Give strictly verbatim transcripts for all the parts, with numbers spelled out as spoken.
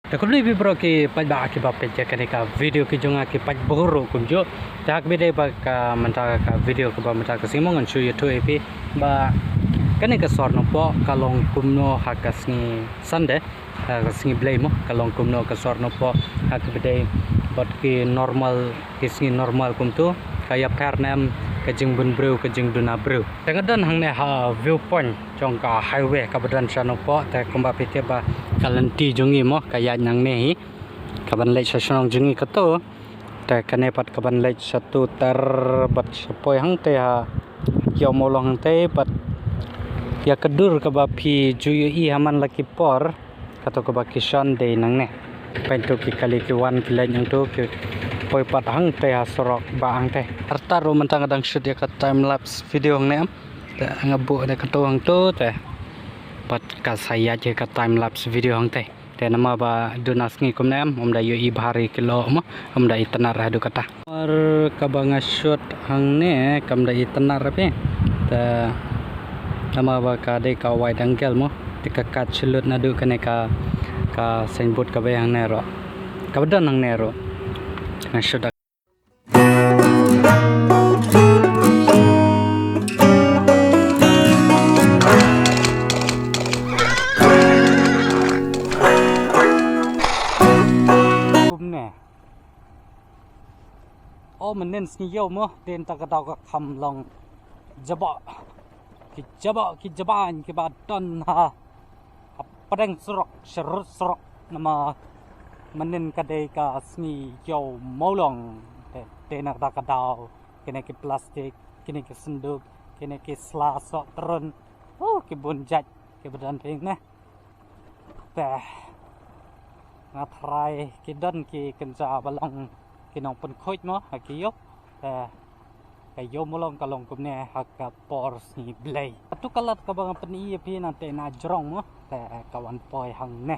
Te kumne phi baroh ki paidbah kiba peit ïa kane ka video ki jong nga ki paidbah baroh kumjuh. Te ha kaba ïadei bad ka mynta ka video kaba mynta ka sngi mo ngan shu ïathuh ïa phi ba kane ka sor Nongpoh ka long kumno ha ka sngi Sunday, ha ka sngi Blei mo, ka long kumno ka sor Nongpoh ha kaba ïadei bad ki normal, ki sngi normal kumto, ka ïapher ne em ka jingbun briew, ka jingduna briew. Te nga don hangne ha viewpoint jong ka highway kaba don sha Nongpoh, te kumba phi tip ba ka lynti jong ngi mo ka ïaid nangne hi kaban leit sha shnong jong ngi kato. Te kane pat kaban leit shatu ter bad sha poi hangtei ha Ïew Mawlong hangtei bad ïa ka dur kaba phi ju ïohi ha man la ki por. Kato kaba ki shon dei nangne. Pynto ki kali ki wan ki leit nangto ki poi pat hangtei ha surok ba hangtei. Artat ruh mynta nga dang shoot ïa ka time lapse video hangne em. Te nga buh da kato hangto te pat ka sa ïaid ïa ka time lapse video hangtei. Te namar ba duna sngi kumne em, ym da ïohi bha ri ki lyoh mo, ym da itynnad haduh katta. Namar kaba nga shoot hangne kam da itynnad phi. Te namar ba ka dei ka wide angle mo. Te ka kat shu lut naduh kane ka, ka signboard kaba hangne ruh. Kaba don hangne ruh. Nga shoot da kumne. O mynnin sngi ïew mo, dei na kata ka daw ka kham long jabok. Ki jabok, ki jabok, kiba don ha, ha pdeng surok, sharud surok, namar mynnin ka dei ka sngi Ïew Mawlong. Te, dei na kata ka daw, kine ki plastik, kine ki synduk, kine ki sla soh trun. Oh, ki bun jait, kiba don phi ne. Te nga tharai ki don ki kynja ba long ki nongpynkhuid mo ha ki ïew. Te ka Ïew Mawlong ka long kumne ha ka por sngi Blei. Kato ka lad kaba nga pyni ïa phi nangta na jrong mo. Te ka wan poi hangne.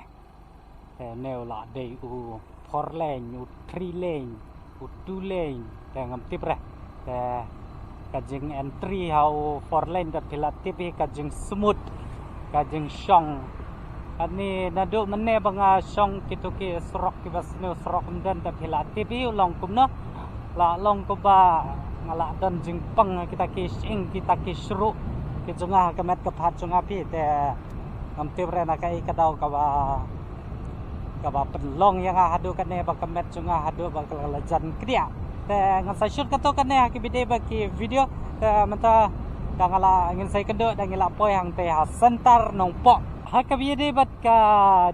Te une u la dei u four lane, u three lane, u two lane, te ngam tip re. Te ka jing entry ha u four lane te phi la tip hi ka jingsmooth, ka jingshong. Kane naduh mynne ba nga shong kito ki surok kiba sniew surok ym don te phi la tip hi u long kumno. La long kumba nga la don jingpang kita ki shyieng kita ki shruh ki jong nga ha ka met ka phad jong nga phi te ngam tip re na kaei ka daw kaba, kaba pynlong ïa nga haduh kane ba ka met jong nga haduh ba ka la jan kdiah. Te ngan sa shoot kato kane ha kiba ïadei bad ki video. Te mynta da nga la ngin sa ïakynduh da ngi la poi hangtei ha center Nongpoh ha kaba ïadei bad ka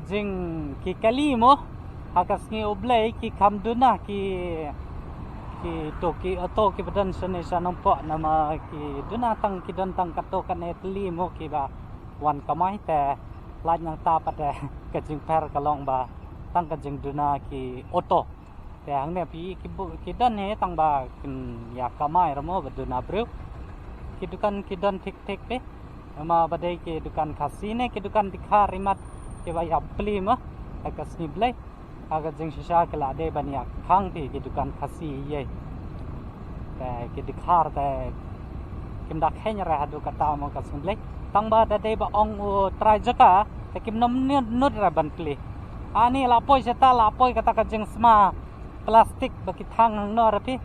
jing ki kali mo. Ha ka sngi U Blei ki kham duna ki, kito ki auto kiba don shane sha Nongpoh namar ki duna tang ki don tang kato kane tylli mo kiba wan kamai te lait nangta pat te ka jingpher ka long ba tang ka jingduna ki auto. Te hangne phi ki bu, ki don hi tang ba kin ïa kamai ra mo ba duna briew. Ki dukan ki don thik thik phi. Namar ba dei ki dukan Khasi ne ki dukan dkhar imat kiba ïa plie mo ha ka sngi Blei. Ha ka jingshisha ki la dei ban ïa khang phi ki dukan Khasi ïa. Te ki dkhar te kim da kheiñ re haduh katta mo ka sngi Blei. Tang ba da dei ba ong u trai jaka te kim nym nud, nud re ban plie. Ani la poi shata la poi kata ka jingsma plastik ba ki thang hangno re phi.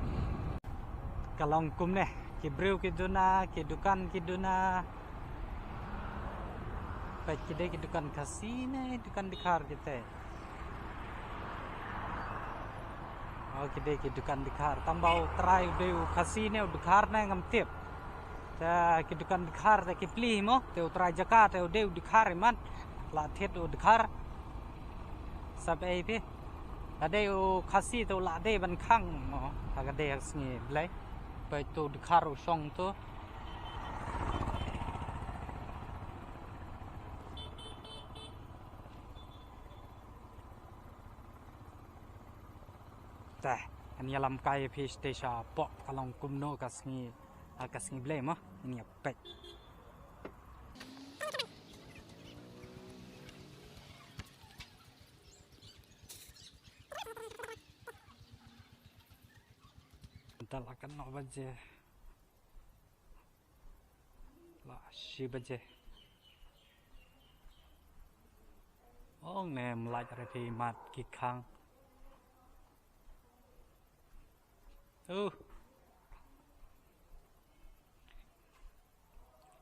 Ka long kumne ki briew ki duna, ki dukan ki duna. Peit ki dei ki dukan Khasi ne dukan dkhar kita. Oh, ki dei ki dukan dkhar. Tang ba u trai u dei u Khasi ne u dkhar ne ngam tip. Te ki dukan dkhar te ki plie mo, te u trai jaka te u dei u dkhar imat. La thied u dkhar. Sap ei phi. La dei u Khasi te u la dei ban khang mo. Ha ka dei ha ka sngi Blei. Peit to u dkhar u shong to. Te, ngan ïalam kai phi sha te shapoh ka long kumno ka sngi, ah, ka sngi Blei mo, ngan ïa peit. Mynta la katno baje? La shi baje. Ne mlaj re phi mat ki khang. Uh.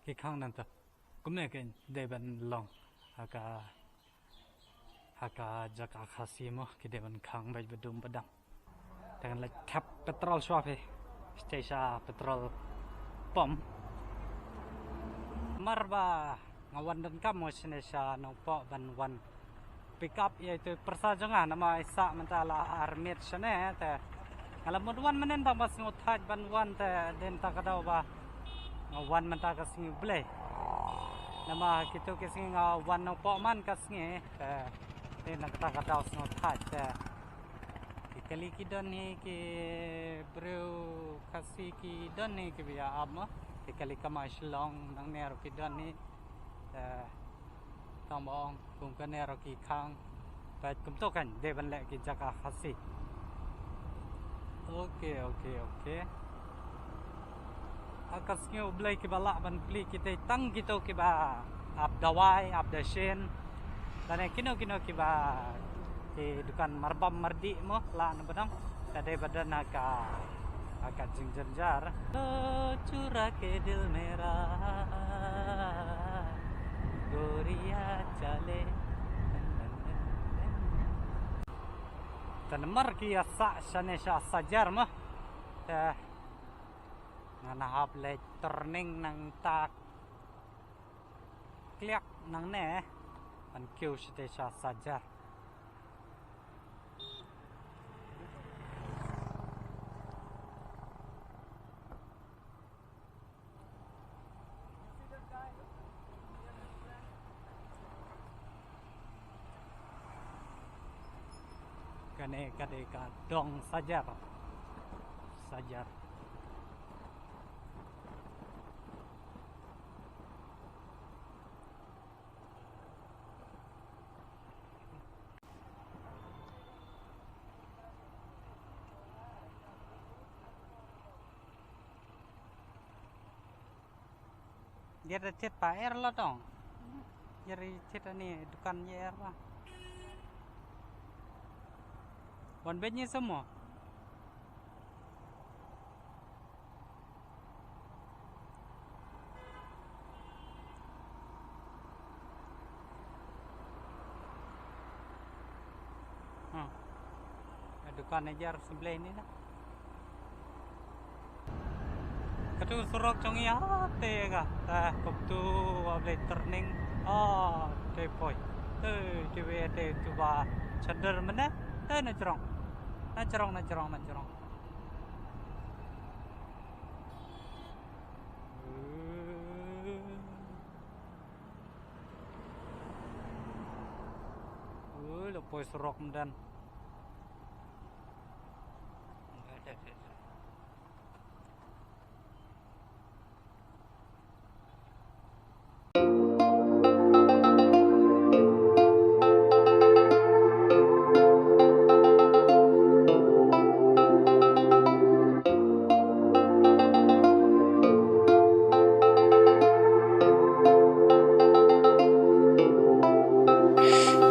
Ki khang nangta. Kumne ki dei ban long ha ka, ha ka jaka Khasi mo, ki dei ban khang bad ba dum ba dam. Te ngan leit thep petrol shuwa phi. Sha petrol pump. Mar ba nga wan donkam mo shane sha Nongpoh ban wan pick up ïa itu pyrsa jong nga, namar i sah mynta la ar miet shane te. Nga la mut wan mynnin tang ba sngew thait ban wan te, dei na kata ka daw ba nga wan mynta ka sngi U Blei. Namar kitu ki sngi nga wan Nongpoh man ka sngi te, dei na kata ka daw sngew thait te. Ki kali ki don hi ki briew Khasi ki don hi kiba ïa ap mo. Ki kali kamai Shillong nangne ruh ki don hi. Eh, tang ba ong kum kane ruh ki khang. Bad kumto kan dei ban leh ki jaka Khasi. Ok, ok, ok. Ha ka sngi U Blei kiba lah ban plie ki dei tang kito kiba ap dawai, ap dashin. Lane kino kino kiba ki dukan marbam mardih mo, lah na ba dang. Te dei ba don ha ka, ha ka jingjynjar. O chura ke dil mera, goriya chale. Te namar ki ïa sah shane sha Sajar mo. Te ngan hap leit turning nangta kliak nangne ban kiew shate sha Sajar. Kane ka dei ka dong Sajar. Sajar. Ïa da thied pa er la dong. Ïa da thied ani dukan ïa er la. Wan beit ni semua. Hmm. Dukan ajar sebelah ni lah. Katu surok jong ïa te ka. Ta kop tu wa blei turning. Ah, te poi. Te te we te tu ba chander mene. Te na jrong. Na jrong, na jrong, na jrong. Ui, la poi surok mdan.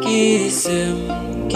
Ki sim